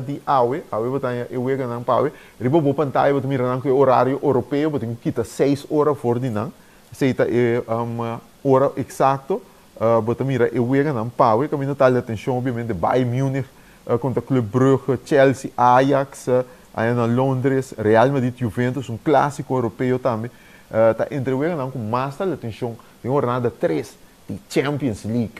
di awe, awe bo ta haña e weganan pa awe, riba bo pantaya bo ta mira nan ku e orario oropeo, bo tin ku kita 6 ora for di nan, esei ta e ora eksakto, bo ta mira e weganan pa awe, kaminda ta atenshon obviamente Bayern Munich kontra Club Brugge, Chelsea, Ajax, aya na Londres, Real Madrid, Juventus, un klasiko oropeo tambe, ta entre weganan ku mas ta atenshon den jornada 3 di Champions League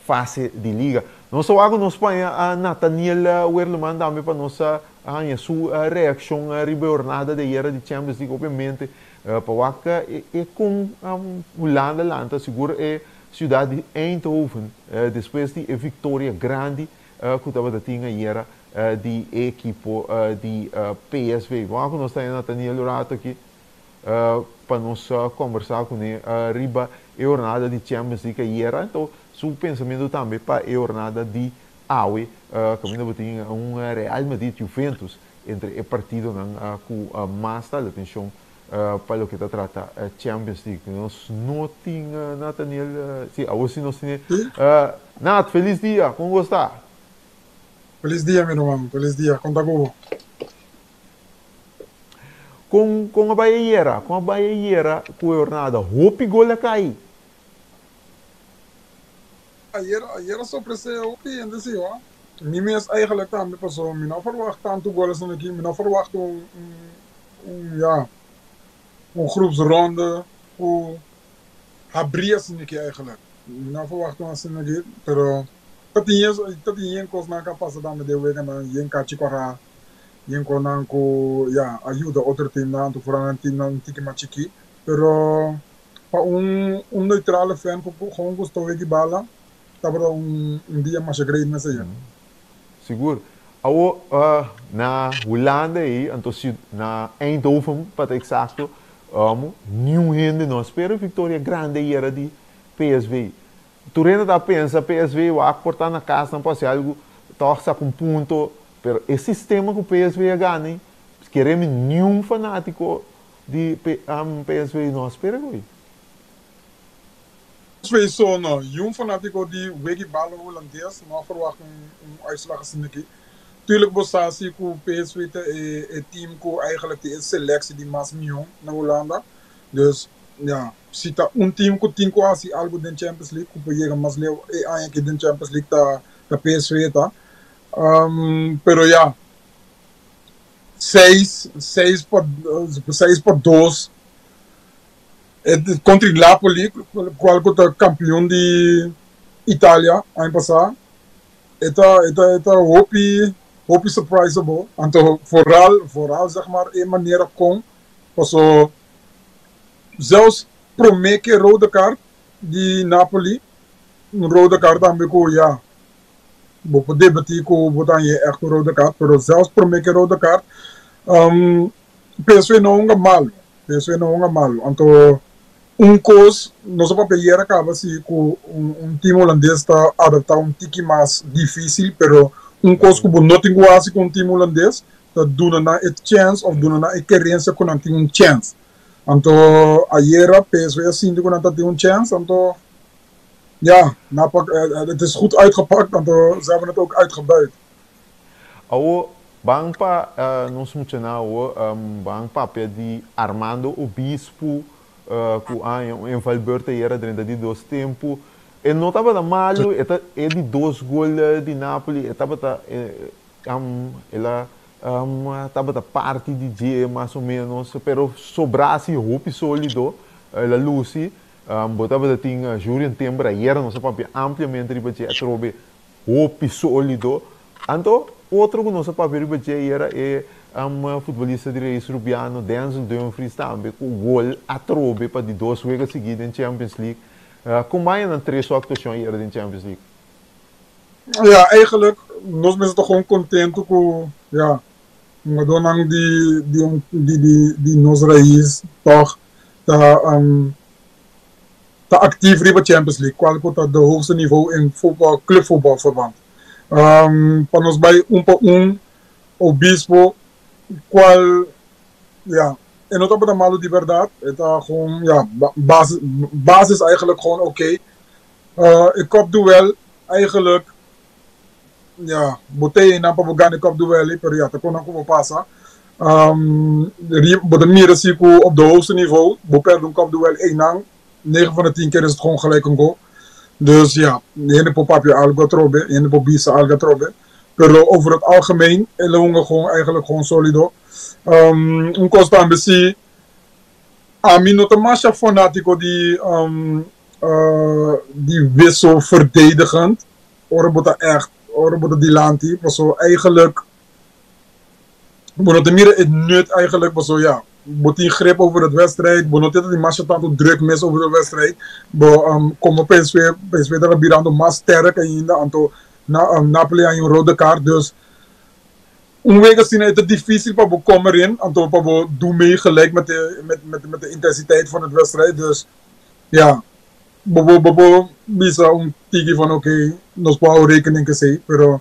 fase di liga. Nos a wak ku nos paña a Nathaniel Werleman tambe pa nos a haña su reakshon riba e jornada di ayera di Champions League. Obviamente pa wak e kon Hulanda lanta, sigur e siudat di Eindhoven despues di e viktoria grandi ku tabata tin ayera di e ekipo di PSV. Wak ku nos ta haña Nathaniel un rato aki pa nos kombersá kuné riba e jornada di Champions League ayera, anto su pensamentu tambe pa e jornada di awe, kaminda bo tin un Real Madrid-Juventus entre e partidonan ku mas ta atenshon pa loke ta trata Champions League. Nos no tin Nathaniel, si, awor si nos tine. Nat, felis dia, kon bo sta? Felis dia mi ruman, felis dia, kon ta ku bo? Kon kon a bai ayera? Kon a bai ayera ku e hornada? Hopi gol a kai. Ayera ayera sorpresé hopi hende si ho. Mi mes eigenlijk tambe paso mi no a verwacht tantu gol asina aki. Mi no a verwacht un un un ya un groepsronde ku habri asina aki eigenlijk. Mi no a verwacht un asina aki pero ta tin ta tin yen kosnan ku a pasa tambe den weganan yen kachi kora. Yen ku nan ku ya a yuda otro teamnan anto foral nan teamnan un tiki mas chikí. Pero pa un un neutrale fan ku gewoon gusta weki bala tabata un un dia masha great mes ayer. Sigur. Awo na Hulanda ei, anto si na Eindhoven pa ta eksakto, niun hende no a spera viktoria grandi ayera di PSV. Tur hende ta pensa PSV wak por ta na kas nan por hasi algu tòg saka un punto, pero e sistema ku PSV a gana ei, kere mi niun fanátiko di PSV no a spera ku ei. PSV so no, niun fanátiko di wega bala hulandes no a ferwagt un uitslag asina aki. Tuurlijk bo sa si ku PSV ta e team ku eigenlijk tin e selektie di mas mihó na Hulanda. Dus ja, si ta un team ku tin ku hasi algu den Champions League ku por yega mas leu e aña aki den Champions League ta ta PSV ta. Pero ja, seis, seis pa 6 pa 2 kontra Napoli, kual ku ta kampion di Italia aña pasá. E ta hopi hopi surprisable. Anto vooral zeg maar e manera kon paso zelfs promé ku rode kaart di Napoli, un rode kaart tambe ku ja, bo por debatí ku bo ta echt un rode kaart, pero zelfs promé ku rode kaart, PSV no hunga malo. PSV no hunga malo. Anto un kos, nos a papia ayera kaba si ku un team hulandes ta adaptá un tiki mas difísil, pero un kos ku bo no tin ku hasi ku un team hulandes, ta duna nan e chance òf duna nan e kerensia ku nan tin un chance. Anto ayera PSV a sinti ku nan ta tin un chance, anto ja, het is goed uitgepakt, anto ze hebben het ook uitgebuit. Awo, ban pa nos muchanan awo, ban papia di Armando Obispo, ku a un invalbeurt ayera drenta di dos tempu. E no tabata malu, e ta e di dos gol di Napoli, e tabata el a tabata parti di dje mas o menos, pero sobrá si hopi sólido, el a lusi. Bo tabata tin Jurrien Timber ayera nos a papia ampliamente riba dje atrobe hopi sólido. Anto otro ku nos a papia riba dje ayera e futbolista di Reis Rubiano Denzel Dumfries tambe ku gol atrobe pa di dos wega sigui den Champions League. Kon baña nan tres su aktuashon ayera den Champions League? Ja, eigenlijk nos mester ta gewoon kontentu ku ja, hungadónan di nos rais tòg ta aktief riba Champions League, kual ku ta de hoogste niveau in voetbal, clubvoetbalverband. Pa nos bai un pa un, Obispo, kual ja, e no tabata malu di bèrdat, e ta gewoon ja, basis, basis eigenlijk gewoon oké. E kopduel eigenlijk ja, bo ta einan pa bo gana e kopduel, pero ja, ta kon ku bo pasa. Bo ta mira si ku op de hoogste niveau, bo perde un kopduel einan, 9 van de 10 keer is het gewoon gelijk een goal. Dus ja, hende por papia algo atrobe, hende por bisa algo atrobe. Pero over het algemeen, el a hunga gewoon eigenlijk gewoon solido. Un kos tambe si, ami no ta mas fanátiko di wissel verdedigend. Ora bo ta echt, ora bo ta dilanti, paso eigenlijk, bo no ta mira e nut eigenlijk, paso ja, bo tin grip over het wedstrijd, bo no tin di mas tantu druk mes over de wedstrijd. Bo komo PSV, PSV ta birando mas sterk ainda, anto Napoli a un rode kaart, dus un week asina e ta difísil pa bo kom erin, anto pa bo doe mee gelijk met de intensiteit van het wedstrijd. Dus ja, bo bisa un tiki van oké, nos por hou rekening ku esei, pero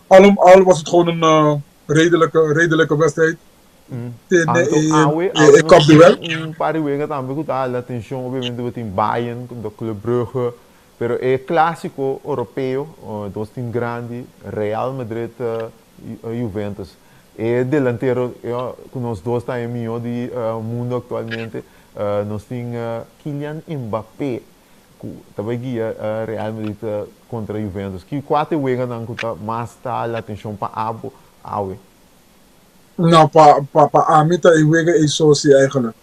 al om al was het gewoon een redelijke wedstrijd. Anto awe, awe kopduel. Un par di wega tambe ku ta hala atenshon, obviamente bo tin Bayern kontra Club Brugge, pero e klásiko europeo, dos team grandi, Real Madrid, Juventus. E delantero ku nos dos ta e mihó di mundo aktualmente, nos tin Kylian Mbappé ku ta bai guia Real Madrid kontra Juventus. Ki kua ta e weganan ku ta mas ta hala atenshon pa abo awe? No, pa ami ta e wega ei so si eigenlijk.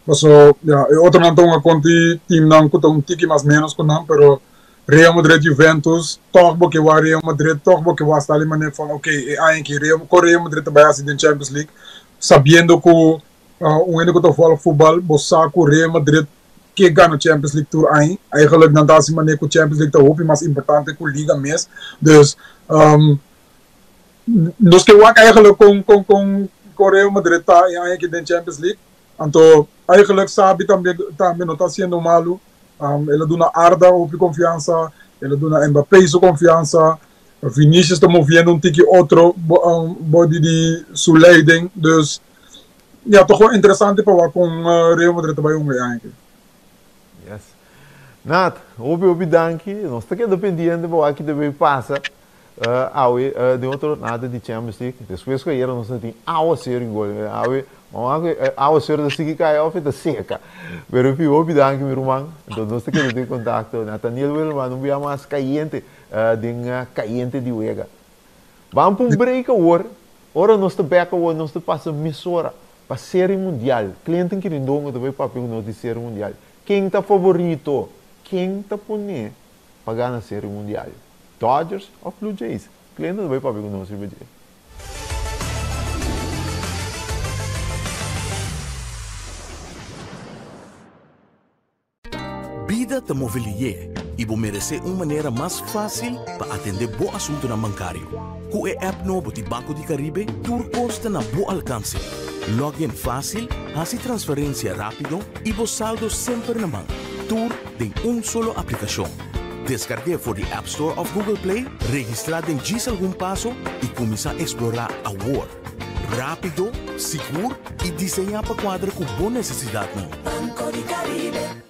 Paso, ja, e otronan ta hunga kontra teamnan ku ta un tiki mas menos ku nan, pero Real Madrid Juventus, toch bo ke wak Real Madrid, toch bo ke wak sta manera van oké, e aña aki Real, ko Real Madrid ta bai hasi den Champions League, sabiendo ku un hende ku ta volg voetbal, bo sa ku Real Madrid ke gana Champions League tur aña. Eigenlijk nan ta hasi manera ku Champions League ta hopi mas importante ku Liga mes. Dus, Nos ke wak eigenlijk kon kon kon kon Real Madrid ta e aña aki den Champions League. Anto eigenlijk Xabi tambe tambe no ta haciendo malu. El a duna Arda hopi confiansa, el a duna Mbappé su confiansa, Vinicius ta moviendo un tiki otro body di su leiding. Dus ya ta gewoon interesante pa wak kon Real Madrid ta bai hunga e aña aki. Yes. Nat, hopi hopi danki. Nos ta keda pendiente pa wak ki ta bay pasa awe den otro jornada di Champions League. Despues ku ayera nos a tin awaseru in gol. Awe, awaseru ta sigui kai of e ta seka. Pero en fin, hopi danki mi ruman. Enton nos ta keda den kontakto. Nathaniel Wilman, un bia mas kayente den kayente di wega. Ban pa un break awor. Ora nos ta bek awor nos ta pasa mesora pa Serie Mundial. Clinton Kirindongo ta bai papia ku nos di Serie Mundial. Ken ta favorito? Ken ta pone pa gana Serie Mundial? Dodgers of Blue Jays? Clinton ta bai papia ku nos riba dje. Bida ta move lié i bo meresé un manera mas fásil pa atendé bo asuntunan bankario. Ku e app nobo di Banco di Caribe tur kos ta na bo alkanse. Log in fásil, hasi transferensia rápido i bo saldo semper na man. Tur den un solo aplikashon. Deskarg'é for di App Store òf Google Play, registrá den djis algun paso i kuminsá eksplorá awor. Rápido, sigur i diseñá pa kuadra ku bo nesesidatnan. Banco di Caribe.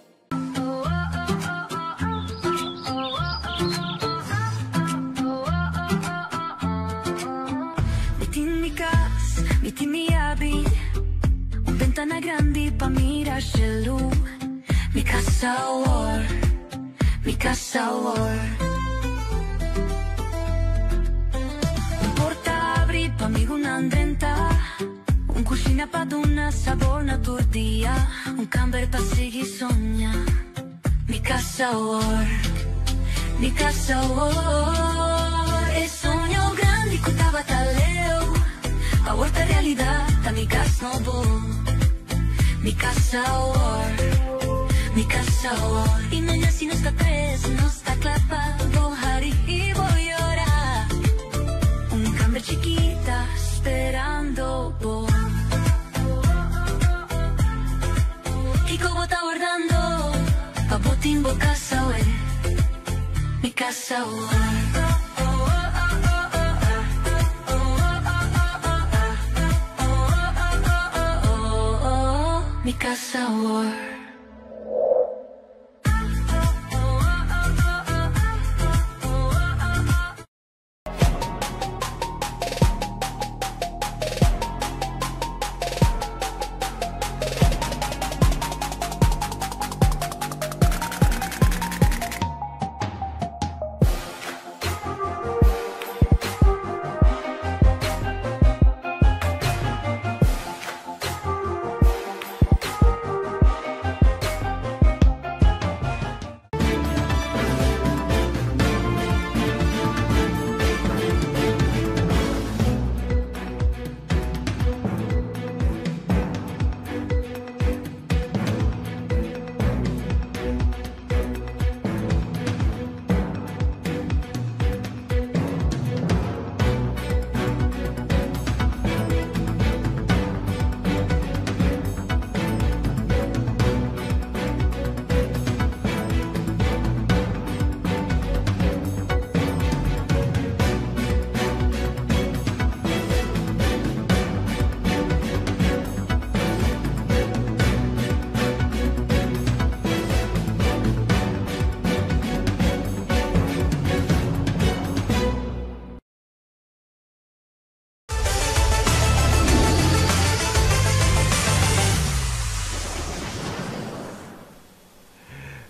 Mi tin mi cas, mi tin mi yabi, un bentana grandi pa mira shelu. Mi cas awor, mi cas awor. Un porta abri pa amigunan drenta, un cushina pa duna sabor na tur dia, un camber pa sigui soña. Mi cas awor, mi cas awor. E soño grandi cu tabata leu, awor ta realidad, ta mi cas nobo. Mi cas awor, mi cas awor. Y maña si nos ta tres, nos ta cla pa bo hari y bo yora. Un camber chikita sperando bo. Kico bo ta wardando pa bo tin bo cas awe? Mi cas awor. Mi cas awor.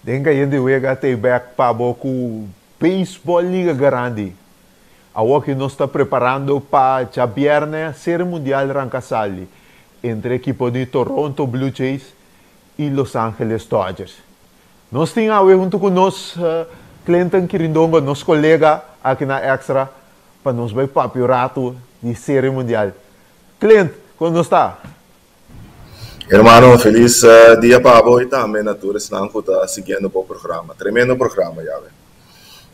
Den cayente wega tey bek pa bo cu Baseball Liga Grandi. Awor ki nos ta preparando pa djabierne Serie Mundial ranca sali entre ekipo di Toronto Blue Jays y Los Angeles Dodgers. Nos tin awe hunto cu nos Clinton Kirindongo, nos colega aki na Extra, pa nos bay papia un rato di Serie Mundial. Clint, con nos ta? Hermano, feliz dia pa bo y tambe na tur esnan cu ta siguiendo bo programa. Tremendo programa, Yawe.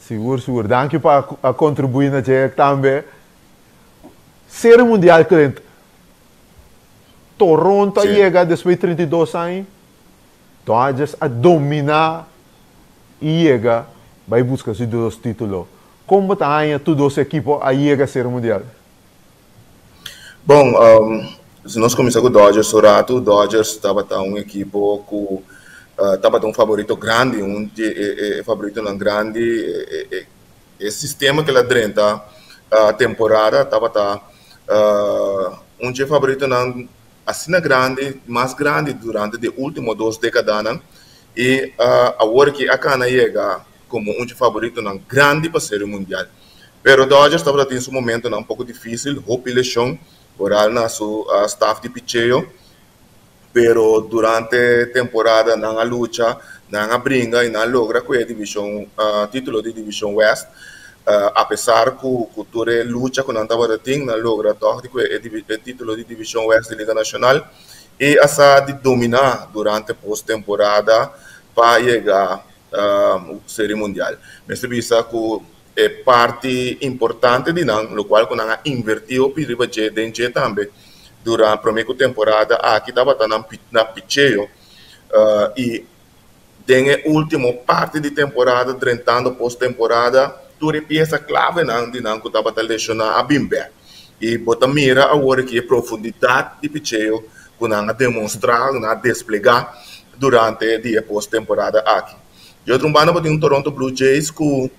Sigur, sigur. Danki pa a contribui na dje tambe. Serie Mundial, Clint. Toronto a yega despues di 32 aña. Dodgers a dominá i yega bai buska su dos título. Kon bo ta haña tur dos ekipo a yega Serie Mundial? Bon, si nos kuminsá ku Dodgers un ratu, Dodgers tabata un ekipo ku tabata un faborito grandi, un di e faboritonan grandi. E sistema ku el a drenta temporada tabata un dje faboritonan asina grandi, mas grandi durante di e ultimo dos dekadanan i awor ki a kana yega komo un dje faboritonan grandi pa Serie Mundial. Pero Dodgers tabata tin su momentonan un poko difisil, hopi leshon, vooral na su staf di picheo. Pero durante temporada nan a lucha, nan a bringa y nan a logra cu e division, titulo di Division West. Apesar cu cu tur e lucha cu nan tabata tin, nan logra tog di cu e titulo di Division West di Liga Nacional y a sa di domina durante post-temporada pa yega Serie Mundial. Mester bisa cu e parti importante di nan, locual cu nan a inverti hopi riba dje den dje tambe dura prome cu temporada aki tabata nan na picheo y den e ultimo parti di temporada drentando post temporada tur e pieza clavenan di nan cu tabata lesiona a bin bek y bo ta mira awor aki e profundidad di picheo cu nan a demonstra, cu nan a desplega durante di e post temporada aki. Di otro un banda bo tin un Toronto Blue Jays cu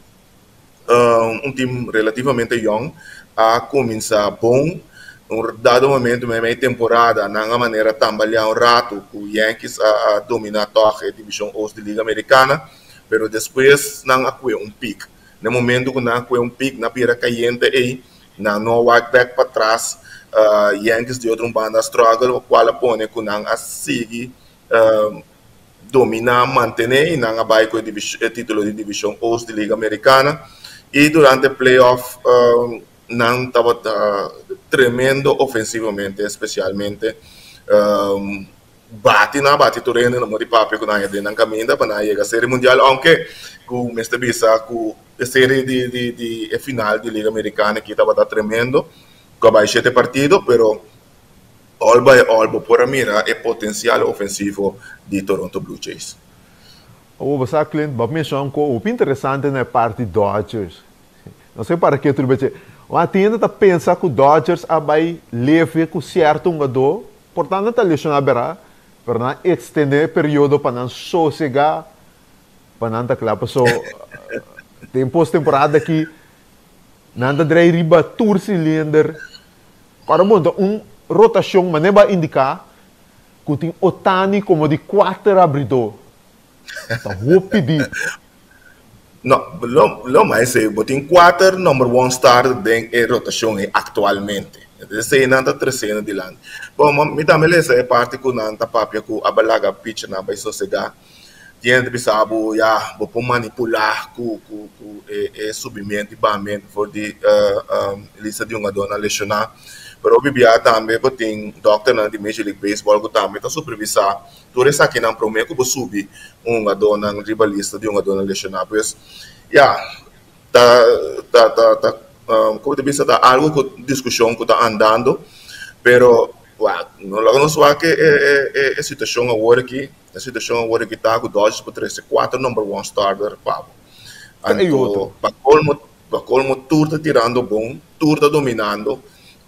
un team relativamente yong a cuminsa bon. Un dado momento meimei temporada nan a manera tambalea un rato cu Yankees a domina tog e division Oost di Liga Americana, pero despues nan a cue un pick. Na e momento cu nan a cue un pick nan a bira cayente ey, nan no a wak bek patras. Yankees di otro un banda a struggle, cual a pone cu nan a sigui dominá, mantené i nan a bai ku e título di Divishon Oost di Liga Amerikana. I durante playoff nan tabata tremendo ofensivamente, spesialmente bati nan a bati tur hende nan por di papia ku nan a den nan kaminda pa nan a yega Serie Mundial, ounke ku mester bisa ku e serie di e final di Liga Amerikana aki tabata tremendo ku a bai shete partido, pero All by all bo por a mira e potencial ofensivo di Toronto Blue Jays. Awor bo sa Clint, bo a menciona un cosa hopi interesante na e parti Dodgers. No sé para ke tur beche. Wak tin hende ta pensa ku Dodgers a bai leve ku cierto hungador, por ta nan ta lesiona bera, pero nan a extende e periodo pa nan sosega, pa nan ta kla. Paso den posttemporada aki nan ta drei riba tur cilinder. Ora bo ta un rotashon manera bo a indiká ku tin Otani komo di kuater abridó. Ta hopi dip. No, lo lo mas esei bo tin kuater number one star den e rotashon ei aktualmente. Esei nan ta tresiendo dilanti. Bon, mi tambe lesa e parti ku nan ta papia ku a balaga pichernan bai sosegá. Tin hende ta bisa bo, ya, bo por manipulá ku ku ku e e subimentu i bahamentu for di lista di hungadónan leshoná. Pero hopi bia tambe bo tin dòkternan di Major League Baseball ku tambe ta supervisá tur esakinan promé ku bo subi un hungadónan riba lista di hungadónan leshoná. Pues, ya, ta ta ta ta komo ta bisa ta algu ku diskushon ku ta andando, pero wak no laga nos wak e e e situashon awor aki. E situacion awor aki ta cu Dodgers por trece cuater number one starter pa bo. Anto pa colmo pa colmo tur ta tirando bon, tur ta dominando.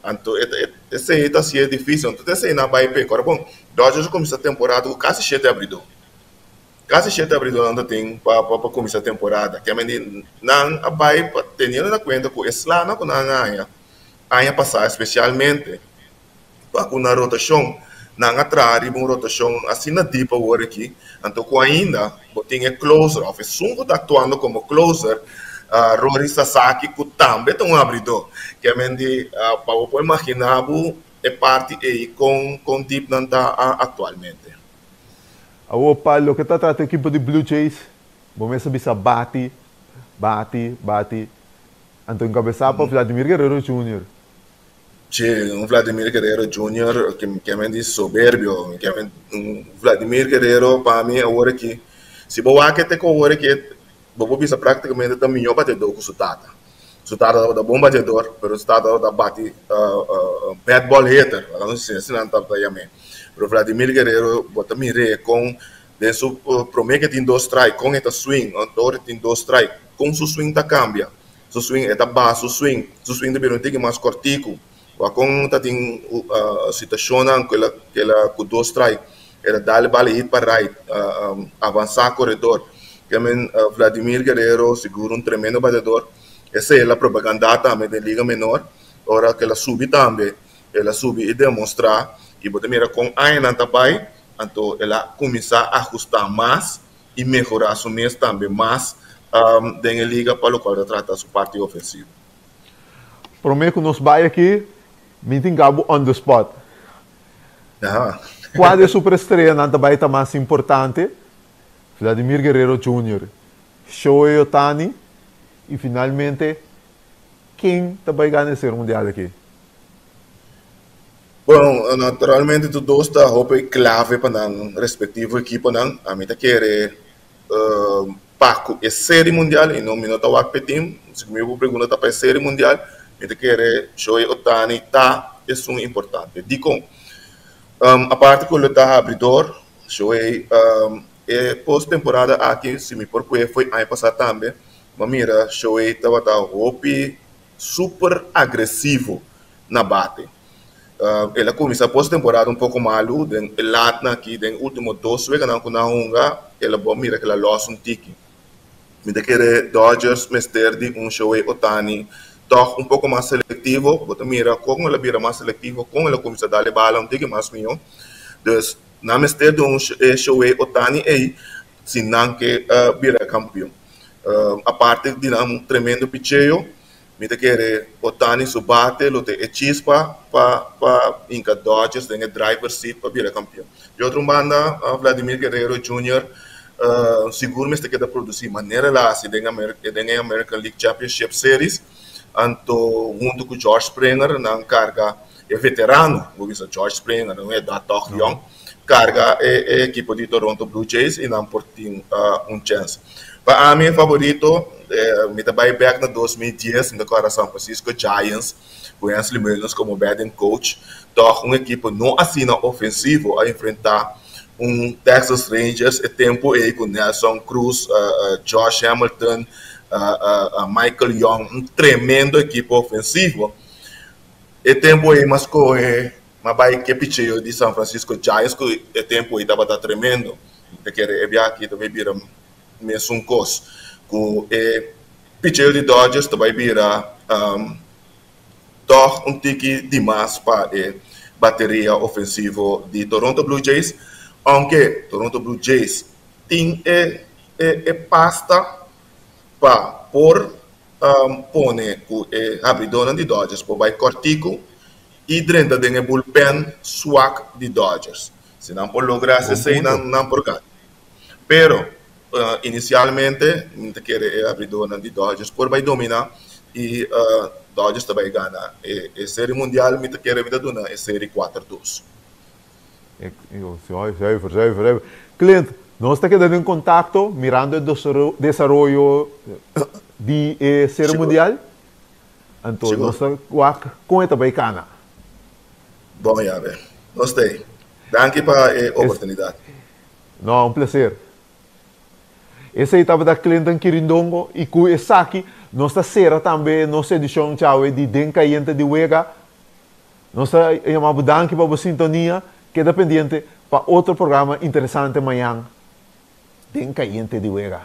Anto e esey ta hacié dificil. Anto ta esey nan bay p'e. Ora bon, Dodgers a cuminsa temporada cu casi shete abridor. Casi shete abridor nan ta tin pa pa cuminsa temporada. Kiamente nan a bay pa teniendo na cuenta cu e slanan cu nan a haña aña pasa especialmente Pa ku nan rotashon, nan a traha riba un rotashon asina dip awor aki, anto ku ainda bo tin e closer òf esun ku ta aktuando komo closer, Rory Sasaki ku tambe ta un abridó. Kiamen di pa bo por imaginá bo e parti ei kon kon dip nan ta aktualmente. Awor pa loke ta trata e ekipo di Blue Jays, bo mes a bisa bati, bati, bati, anto enkabesá pa Vladimir Guerrero Junior. Che, un Vladimir Guerrero Junior ke men di soberbio, ke men un Vladimir Guerrero pa mi awor aki, si bo wak e te ku awor aki, bo por bisa praktikamente ta mihó batedó ku su tata. Su tata tabata bon bateador, pero su tata tabata bati bad ball hitter, laga nos disi, asina nan tabata yam'é. Pero Vladimir Guerrero, bo ta mir'é kon den su promé ke tin dos strike, kon e ta swing, ora e tin dos strike, kon su swing ta kambia. Su swing, e ta baha su swing, su swing ta bira un tiki mas kòrtiku. Wak kon ta tin situashonnan ku el a ku el a ku dos strike, el a dal e bala hit pa right, avansá koredor. Ke men Vladimir Guerrero sigur un tremendo bateador. Esei el a propagandá tambe den Liga Menor. Ora ku el a subi tambe, el a subi i demostrá i bo ta mira kon añanan ta bai, anto el a kuminsá ahustá mas i mehorá su mes tambe mas den e liga pa lokual ta trata su parti ofensivo. Promé ku nos bai aki, mi tin gabo on the spot. Kua di e superestreanan ta bai ta mas importante? Vladimir Guerrero Junior, Shohei Ohtani i finalmente ken ta bai gana e Serie Mundial aki? Bueno, naturalmente tur dos ta hopi clave pa nan respectivo equiponan. Ami ta kere pa cu e Serie Mundial y no mi no ta wak p'e team. Si mi por pregunta ta pa e Serie Mundial, mi ta kere Shohei Ohtani ta esun importante. Dicon? Aparte cu lo ta habridor, Shohei e post temporada aki, si mi por cue fo'i aña pasa tambe, mi a mira Shohei tabata hopi super agresivo na bate. El a kuminsá post temporada un poko malu den e latnan aki den ultimo dos weganan ku nan a hunga el a bo mira ku el a lòs un tiki. Mi ta kere Dodgers mester di un Shohei Ohtani tòg un poko mas selektivo. Bo ta mira kon el a bira mas selektivo, kon el a kuminsá dal e bala un tiki mas mihó. Dus nan mester di un Shohei Ohtani ei si nan ke bira kampion. Aparte di nan tremendo picheo. Mi ta kere Ohtani su bate lo ta e chispa pa pa hinca Dodgers den e driver seat pa bira campeon. Di otro un banda Vladimir Guerrero Junior sigur mester keda produci manera el a haci den den e American League Championship Series anto hunto cu George Springer nan carga e veterano, bo bisa George Springer un edad toch yong, carga e e ekipo di Toronto Blue Jays y nan por tin un chance. Pa ami e favorito, mi ta bai bek na 2010, mi ta kòrda San Francisco Giants ku Hensley Meulens komo batting coach. Tòg un ekipo no asina ofensivo a enfrentá un Texas Rangers e tempu ei ku Nelson Cruz, Josh Hamilton, Michael Young, un tremendo ekipo ofensivo. E tempu ei mi a skohe, mi a bai ku e picheo di San Francisco Giants ku e tempu ei tabata tremendo. Mi ta kere e biaha aki ta bai bira mesun kos ku e picheo di Dodgers ta bai bira tòg un tiki dimas pa e bateria ofensivo di Toronto Blue Jays. Ounke Toronto Blue Jays tin e e pasta pa por pone ku e habridónan di Dodgers por bai kòrtiku i drenta den e bullpen swak di Dodgers. Si nan por logra hasi esei nan nan por gana. Pero inisialmente mi ta kere e abridónan di Dodgers por bai dominá i Dodgers ta bai gana e Serie Mundial. Mi ta kere mi ta duna e seri kuater dos. Zuiver, zuiver, zuiver. Clint, nos ta keda den kontakto mirando e desaroyo di e Serie Mundial. Anto nos ta wak kon e ta bai kana. Bon yabe. Nos ta ei. Danki pa e oportunidat. No, un placer. Esei tabata Clinton Kirindongo y cu esaki nos ta cera tambe nos edicion djawe di Den Cayente di Wega. Nos ta yama bo danki pa bo sintonia. Keda pendiente pa otro programa interesante mañan Den Cayente di Wega.